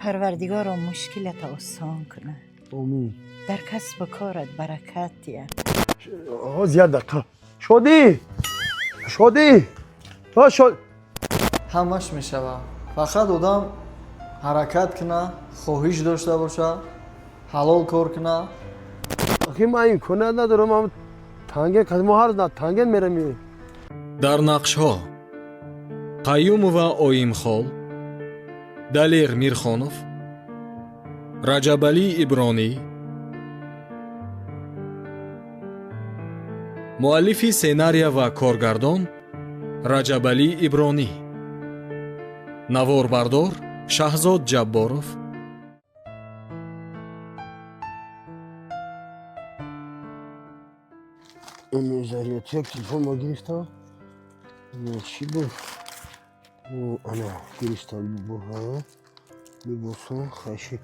Парвардигоро, мушкилата осон кунад. Омин. Дар касбу корат баракат диҳад. Ҳоз, як дақиқа. Шодӣ, Шодӣ, ҳо, Шод. Ҳамаш мешавад, фақат одам ҳаракат куна, хоҳиш дошта боша, ҳалол кор куна. Ахи, ман имконият надорам, ман танген кас, мо ҳар рӯз на танген мерам. Дар нақшҳо Қаюмова Оимхол, Далер Мирхонов, Раҷабалӣ Ибронӣ. Муаллифи сценария ва коргардон Раҷабалӣ Ибронӣ, наворбардор Шаҳзод Ҷабборов. Зарядчик телефон ма гирифтам. Чӣ буд? Ана, гирифтам. Бу либосо хаши.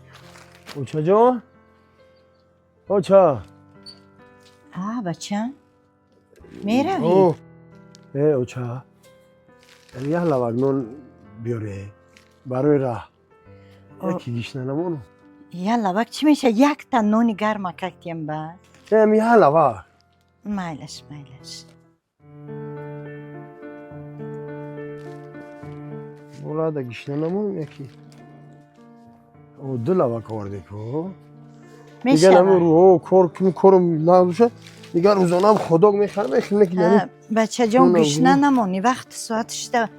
Очаҷон, оча. А, бачам, меравӣ? Э, оча, як лавак нон биёре барои раҳ, яки гишна намону. Як лавак чӣ меша? Якта нони гарма кактиям бас. Эм, як лавак. Майлаш, майлаш. Бурада гишна намонам, яки ду лавак оварде ку. Дигар ҳамин Мешавад. Рӯҳо кор кун, корум набоша, дигар рӯзонам худок мехарам, мехӯрам, ки яъне Бачаҷон, Нона. Гушна намонӣ, вақти соат шуда,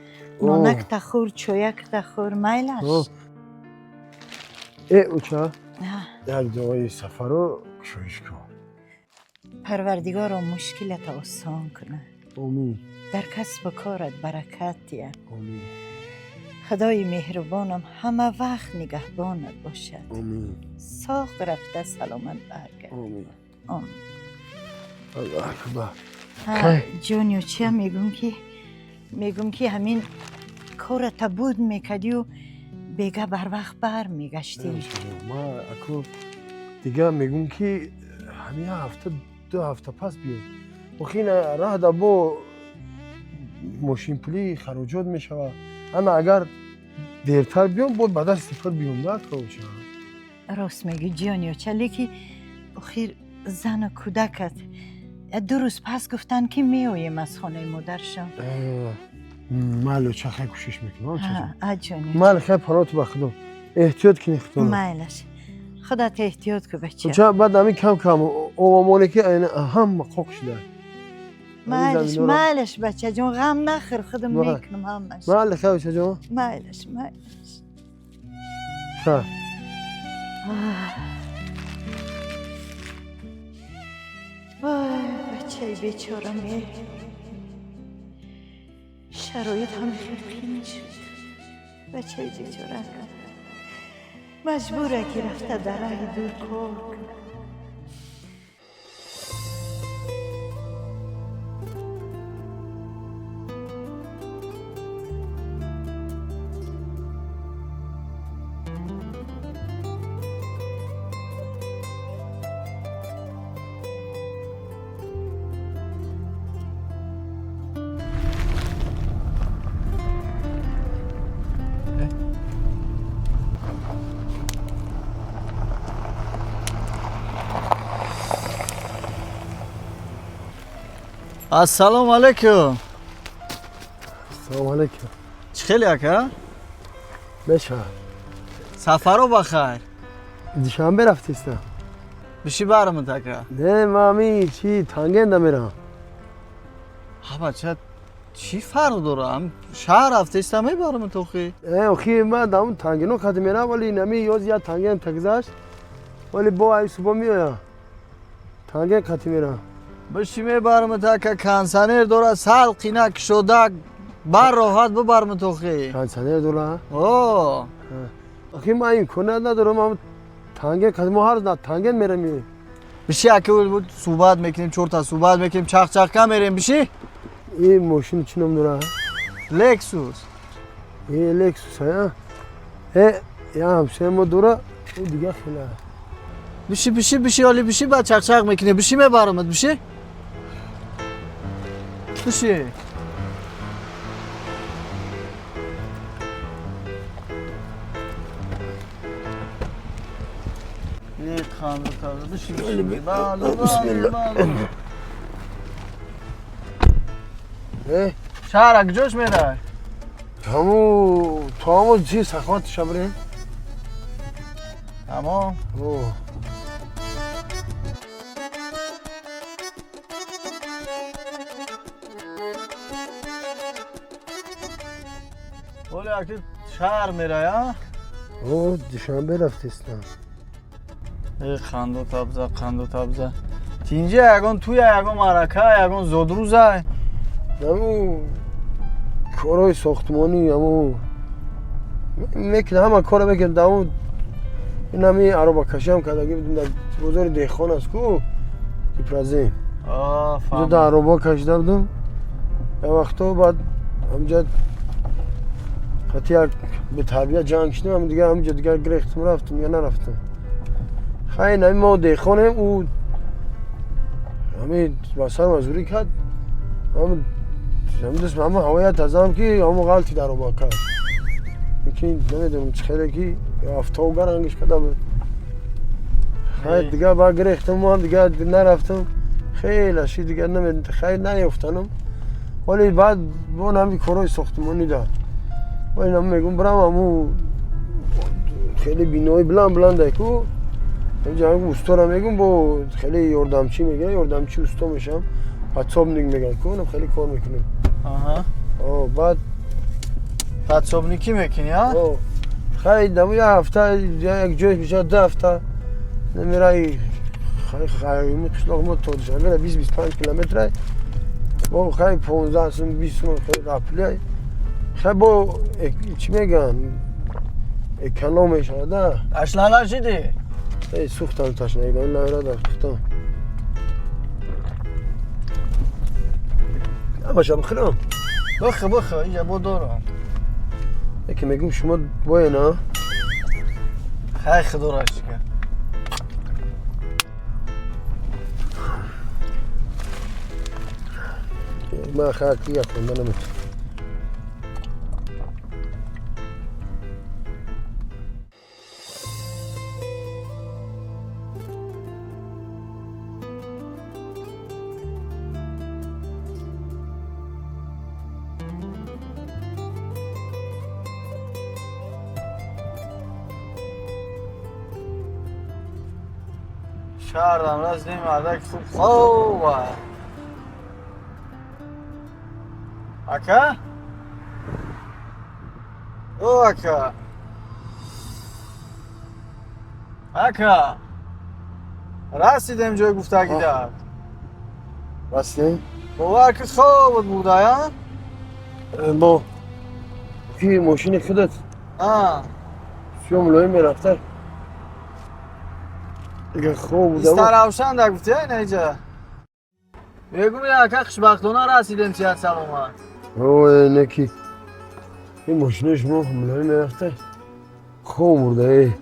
нонакта хӯр, чоякта хӯр, майлаш. Э, оча, як дуои сафару кушоиш кун. Парвардигоро, мушкилата осон кунад. Омин. Дар касбу корат баракат диҳад. Омин. Худои меҳрубонам ҳама вақт нигаҳбонат бошад. Омин. Соғ рафта, саломат баргард. Омин. Омин. Аллоҳ акбар. Ҷониё, чия мегум ки ҳамин кората буд мекардию бега барвақт бар мегаштӣ. Ма аку дига мегум ки ҳамин як ҳафта, 2 ҳафта пас биём. Охи раҳда бо мошинпулӣ хароҷот мешавад. Ана, агар дертар биём, боз ба дасти пур биём да, оча. Рост мегӯ, ҷониёча, леки охир зану кӯдакат 2 рӯз пас гуфтанд ки меоем аз хонаи модаршон. Майли, оча, хай, кӯшиш мекунам. А, ҷониёча. Майли, хай, паноту ба худо, эҳтиёт кунӣ худоро. Майлаш, худат эҳтиёт кун, бача. Оча, баъд ҳамин кам кам овамоне ки ҳама қоқ шуда. Майлаш, майлаш, бачаҷон, ғам нахӯр, худам мекунам ҳамаш. Майли, хай, очаҷон. Майлаш, майлаш. Хай. Вой, бачаи бечорам, е, шароит ҳам хеле қиин шуд. Бачаи бечора маҷбура ки рафта дар раҳи дур кор кунад. Ассалому алайкум. Салому алайкум. Чӣ хеле, ака? Мешавад. Сафаро ба хайр. Душанбе рафтистам. Биши, барамад, ака. Не, мами чи тангенда мерам. Ҳа, бача, чӣ фарқ дора? Шаҳр рафтеста, мебарамад охи. Э, охи, ман дамун тангино кати мерам, вале нами ёз я танген тагзашт, вале бо ай субо меоям, танген кати мерам. Биши, мебарамад, ака, кондиционер дора, сал қина кушода, бар роҳат бибарамад охи. Кондиционер дора? О. Охи, ман имконият надорам, ман танген кати, мо ҳар рӯз на танген мерам. Биши, ака, суҳбат мекунем, чорта суҳбат мекунем, чақчақка мерем, биши. Ин мошин чӣ ном дора? Лексус. Э, Лексус, а, э, я ҳамсоя мо дора, ӯ дига хела. Биши, биши, биши, оли биши, баъд чақчақ мекунем. Биши, мебарамад, биши, биши. Қанду табза биши биши. Бале бале бале. Шаҳра куҷош мерай? Ҳаму то ҳаму чи саховат шабре. Тамом. О. Оли аки шаҳр мерай, а? О, Душанбе рафтестам. Э қанду табза, қанду табза. Тинҷа ягон туя, ягон маърака, ягон зодрӯзай. Ҳаму корҳои сохтмонӣ, ҳаму мекунам, ҳама корро мекунам. Ҳаму ин ҳами аробакашиам кардагӣ будем дар бозори деҳқон аст ку Кипразим. Фаҳмидам. Ҷо ароба кашида будам. Як вақто баъд ҳамҷа қати як бетарбия ҷанг шудем, ҳам дигар ҳамҷа дигар гирехтам рафтам я нарафтам. Хай ин ҳами мо деҳқонем, ӯ ҳами ба сар мазурӣ кард. Ҳам даст ҳама ҳавоят азам ки ҳамо ғалти дар ароба кард. Лекин намедонам чӣ хеле ки афтовгар ангиш карда буд. Хай дигар ба гирехтам, мо ҳам дигар нарафтам. Хеле ши дигар намедонам, хай наёфтанам. Вале баъд бо ҳами корҳои сохтмонӣ да. Вале нам мегум барам ҳаму хеле бинои биланд биландай ку. Ҳамҷа ҳаму устора мегум бо хеле ёрдамчӣ мегирам, ёрдамчи усто мешам. Подсобник меган ку, нам хеле кор мекунем. О, баъд Подсобникӣ мекунӣ, а? О, хай даму як ҳафта, як ҷой мешавад 2 ҳафта. Намерай хай хай қишлоқ мо то Душанбе 20-25 километр. Бо хай 15 сум, 20 сум хай рапли. Хай бо чӣ меган? Эконом мешавад, да? Ташна нашидӣ? Эй, сӯхтам ташнагӣ, ин навера дар сӯхтам. Ҳамаша бихӯрам. Бихӯ, бихӯ, инҷа бо дорам. Яке мегум шумо боен, а? Хай худоро шукр. Ман хай як хонда наметавонам. Шаҳрам расидем, мардак хуб хова. Ака? О, ака. Ака. Расидем ҷой гуфтагида. Расидем? Бовар ки хобот буда, а? Бо ки мошини худат? А. Чё мулоим мерафта? Дигар хоб буда. Истаравшан да гуфти, ай наиҷа. Мегум ака хушбахтона расидем сиҳат саломат. Ой, неки. Ин мошини шумо мулоим мерафта. Хоб бурда, эй.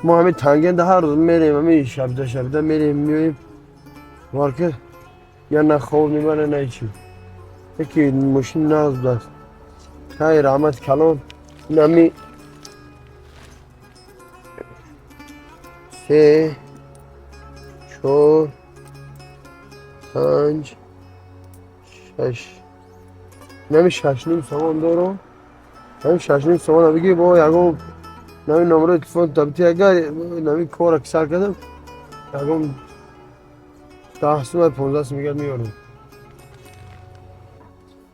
Мо ҳамин тангенда ҳар рӯз мерем, ҳамин шабда шабда мерем, меоем. Бовар ки я на хоб мебара, на ҳечи. Яке мошин нағз будааст. Хай раҳмат калон. Ин ҳами 3 4 5 6 нами 6.5 сомон дорам. Нами 6.5 сомон бигӣ бо ягон нами номерои телефон табити агар нами кора ки сар кардам ягон 10 сум 15 сум мегад меёрам.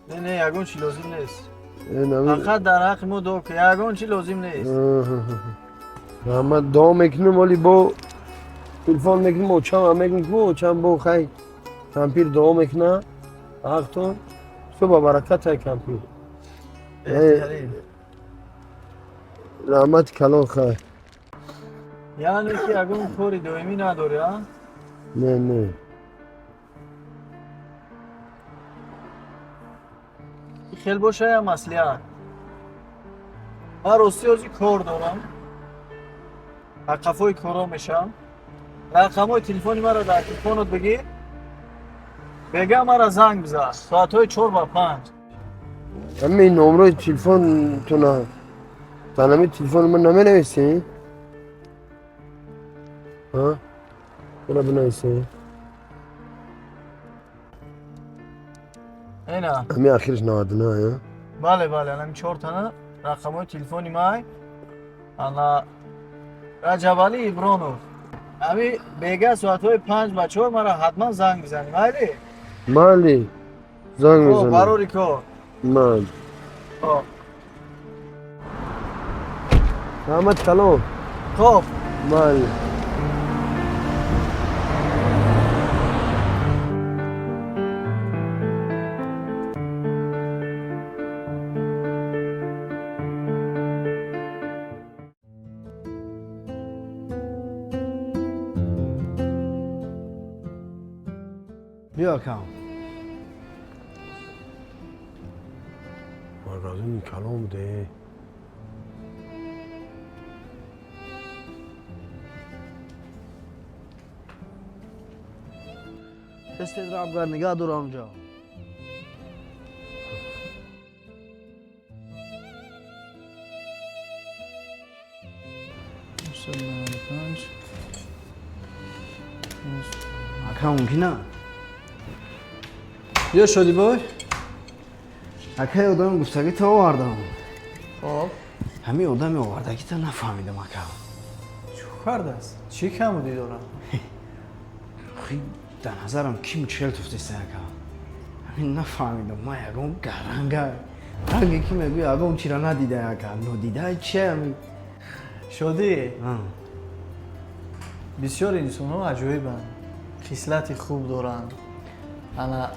Не, не, ягон чи лозим нест. Фақат дар ҳаққи мо дуо кун, ягон чи лозим нест. Раҳмат, дуо мекунам, вале бо телефон мекунам, очам ҳам мегум ку очам бо хай кампир дуо мекуна ҳақтон. Су ба баракат ай кампир. Раҳмати калон хай. Яъне ки ягон кори доимӣ надорӣ, а? Не, не. Хел боша я маслиҳат. Ман рости ҳозир кор дорам. Ба қафои коро мешавам. Рақамҳои телефони маро дар телефонот бигир. Бега мара занг бизан. Соатҳои 4 ба 5. Ҳамин номрои телефонтона дар ҳамин телефони ман наменависӣ? Ина бинависем. Ина. Ҳамин ахираш 99, а? Бале, бале, ҳамин чортана рақамҳои телефони май. Ана Раҷабалӣ Ибронов. Ҳамин бега соатҳои 5 ба 4 мара ҳатман занг бизанӣ, майли? Майли. Занг мезанам. Хоб, барори кор. Майли. Хоб. Раҳмат калон. Хоб. Майли. Биё акам. Магазини калон буде. Тез-тез рабгар нигаҳ дор онҷо. Ака мумкина? Биё Шодибой. Акай одами гуфтагита овардам. Хоб. Ҳамин одами овардагита нафаҳмидам ака. Чӣ кардааст? Чӣ камудӣ дорам? Охи дар назарам ким чел туфтеста ака. Ҳамин нафаҳмидам ман ягон гаранга. Ранге ки мегӯя ягон чира надида ака. Нодида чи ҳамин? Шодӣ. Бисёр инсонҳо аҷоибанд. Хислати хуб доранд. Ана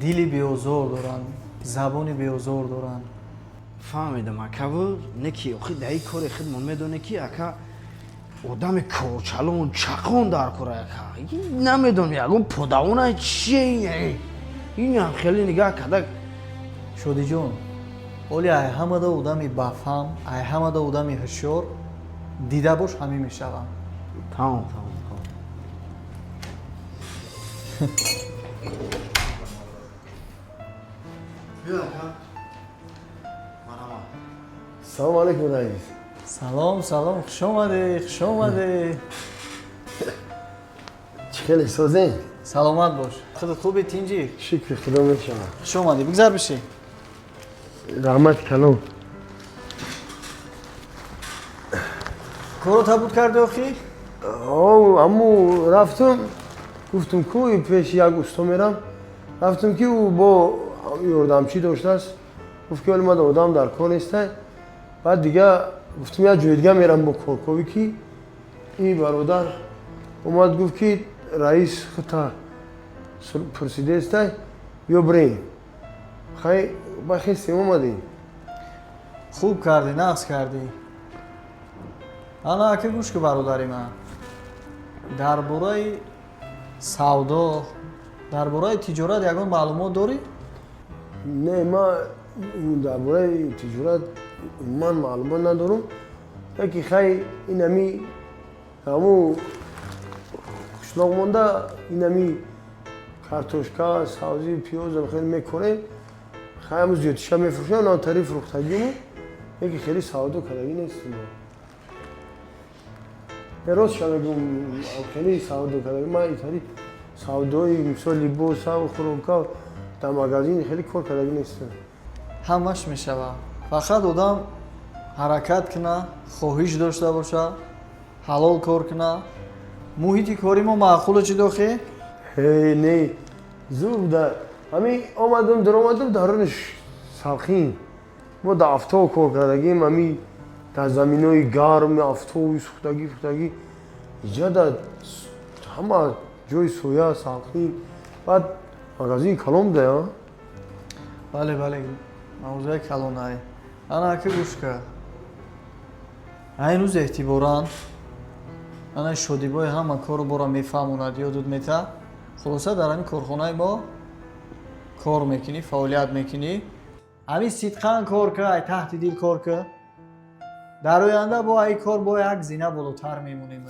дили беозор доранд, забони беозор доранд. Фаҳмидам акаву, не ки охи дар ин кори худмон медонӣ ки ака одами корчалон чақон дар кора ака. Намедонам ягон подавона чие ин. Инам хеле нигаҳ карда. Шодиҷон, оли ай ҳамада одами бафаҳм, ай ҳамада одами ҳушёр дида бош ҳамин мешавам. Тамом, тамом, тамом. Биё ака. Марҳамат. Салом алейкум раис. Салом, салом, хуш омадӣ, хуш омадӣ. Чӣ хеле созем? Саломат бош. Худат хубӣ, тинҷӣ? Шукри худо мешавад. Хуш омадӣ, бигзар бишин. Раҳмат калон. Корро табуд кардӣ охӣ? Аму рафтум, гуфтум ку пеши як усто мерам. Рафтум ки ӯ бо ёрдамчӣ доштааст. Гуфт ки оли ман одам дар кор нестай. Баъд дига гуфтум як ҷои дига мерам бо корковӣ ки ин бародар омад гуфт ки раис хута пурсидестай, биё бирем. Хай ба хестем омадем. Хуб кардӣ, нағз кардӣ. Ана ака гӯш ку бародари ман. Дар бораи савдо, дар бораи тиҷорат ягон маълумот дорӣ? Не, ман дар бораи тиҷорат умуман маълумот надорам. Яки хай инами ҳаму қишлоқ монда инами картошка, сабзӣ, пиёзам хеле мекорем. Хай ҳаму зиёдтиша мефурӯшем, на тари фурӯхтагиму. Яки хеле савдо кардагӣ нестем. Рост ша мегӯм, хеле савдо кардагӣ. Ман итари савдои мисол либосаву хӯрока дар магазин хеле кор кардагӣ нестам. Ҳамаш мешавад. Фақат одам ҳаракат куна, хоҳиш дошта боша, ҳалол кор куна. Муҳити кори мо маъқулу чӣ дохӣ? Ҳей, не, зур буда. Ҳамин омадам, даромадам, дарунаш салқин. Мо дар афтоб кор кардагим, ҳамин дар заминои гарм, афтоби сӯхтагӣ, фухтагӣ. Иҷа дар ҳама ҷои соя, салқин. Баъд магазин калон буда, а? Бале, бале, мавзӯи калонай. Ана ака гӯш кар. Айн рӯз эътиборан ана Шодибой ҳама кору бора мефаҳмонад, ёдут мета. Хулоса дар ҳамин корхонаи мо кор мекунӣ, фаъолият мекунӣ. Ҳамин сидқан кор ка, ай таҳти дил кор ка. Дар оянда бо ай кор бо як зина болотар мемонем.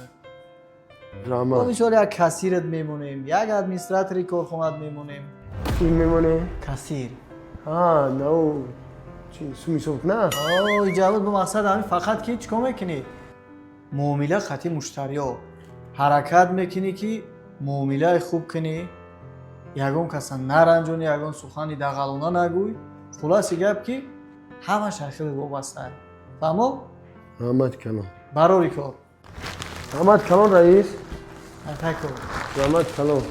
Раҳмат. Бо мисол як кассират мемонем, як администратори корхонат мемонем. Ин мемонем? Кассир. Ҳа, на ӯ чи сум ҳисоб куна? О, иҷабот бо мақсад ҳамин фақат ки чӣ кор мекунӣ? Муомила хати муштариё. Ҳаракат мекунӣ, ки муомилаи хуб кунӣ, ягон каса наранҷонӣ, ягон сухани дағалона нагӯй. Хулоси гап, ки ҳамаш аз худат вобаста. Фаҳмо? Раҳмат калон. Барори кор. Раҳмат калон, раис. Такор. Раҳмат калон.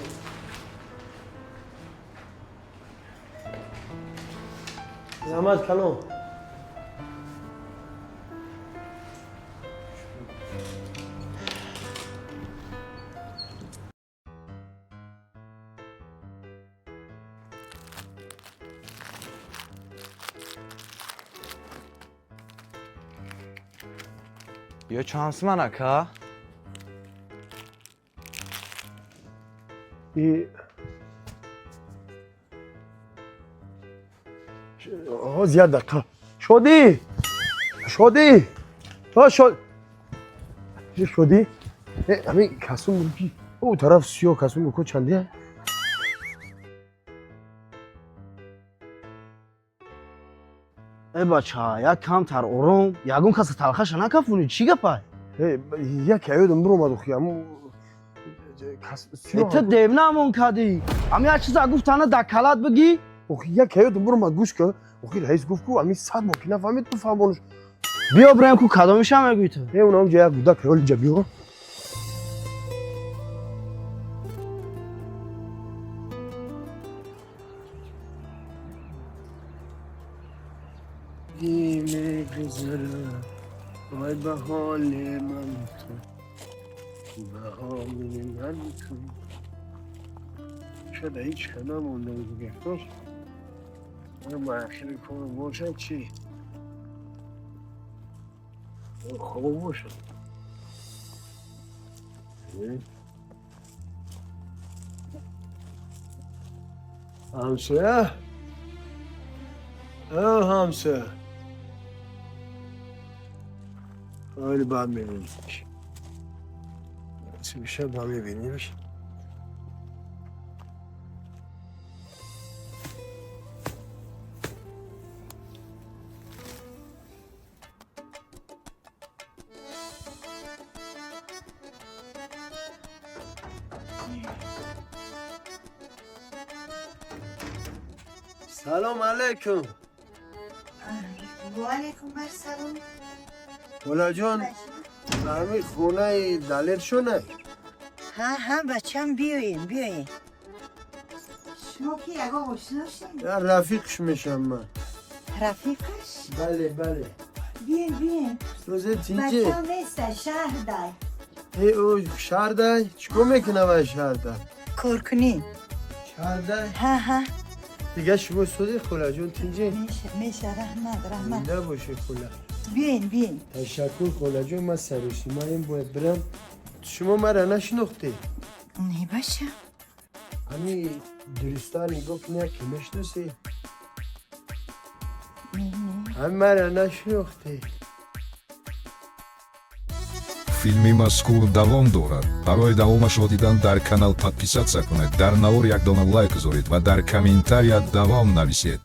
Раҳмат калон. Ё чансман, ака? И ҳоз, як дақиқа. Шодӣ, Шодӣ, то Шодӣ. Ҳамин касум ки ӯ тараф сиёҳ касум ку чандия? Э, бача, як камтар ором, ягон каса талхаша накафунӣ, чӣ гапай? Як аёдам биромад, охи аму Э, ту девнамон кардӣ, ами як чиза гуфтана дар калат бигӣ. Охи, як аёдам биромад, гӯш ка, охи раис гуфт ку ами 100 бор ки нафаҳмид, ту фаҳмонаш. Биё бирем ку, кадомиша мегӯӣ ту? Э, унам ҷа як гудак ҳоли ҷа биё. میگذرد، وای به حال من تو، به حال من تو. شاید هیچ نمونده بود دیگه. من آخر کار باشد چی؟ خوب باشد. همسایه، اه همسایه، خیلی بعد میبینیمش. چی میشه با میبینیمش. سلام علیکم. و علیکم السلام. مولا جان، همین خونه دلیر شونه؟ ها ها بچم، بیاین بیاین. شما که یگان آشنا شدین؟ رفیقش میشم من. رفیقش؟ بله بله. بیاین بیاین. روز تینجه. بچم نیست، شهر دای. ای، او شهر ده چیکار میکنه و شهر ده؟ کار کنی. شهر ده؟ ها ها. دیگه شما سودی خوله جون، تینجه؟ میشه میشه، رحمت رحمت. زنده باشه خوله. بیاین بیاین. تشکر خوله جون، من سروشی من این باید برم. شما مرا نشناختی؟ نه بچم. همین درستان گفت نه که میشناسی؟ نه نه. هم مرا نشناختی؟ Филми мазкур давом дорад. Барои давомашро дидан дар канал подписаться кунед, дар навор як дона лайк гузоред ва дар комментария давом нависед.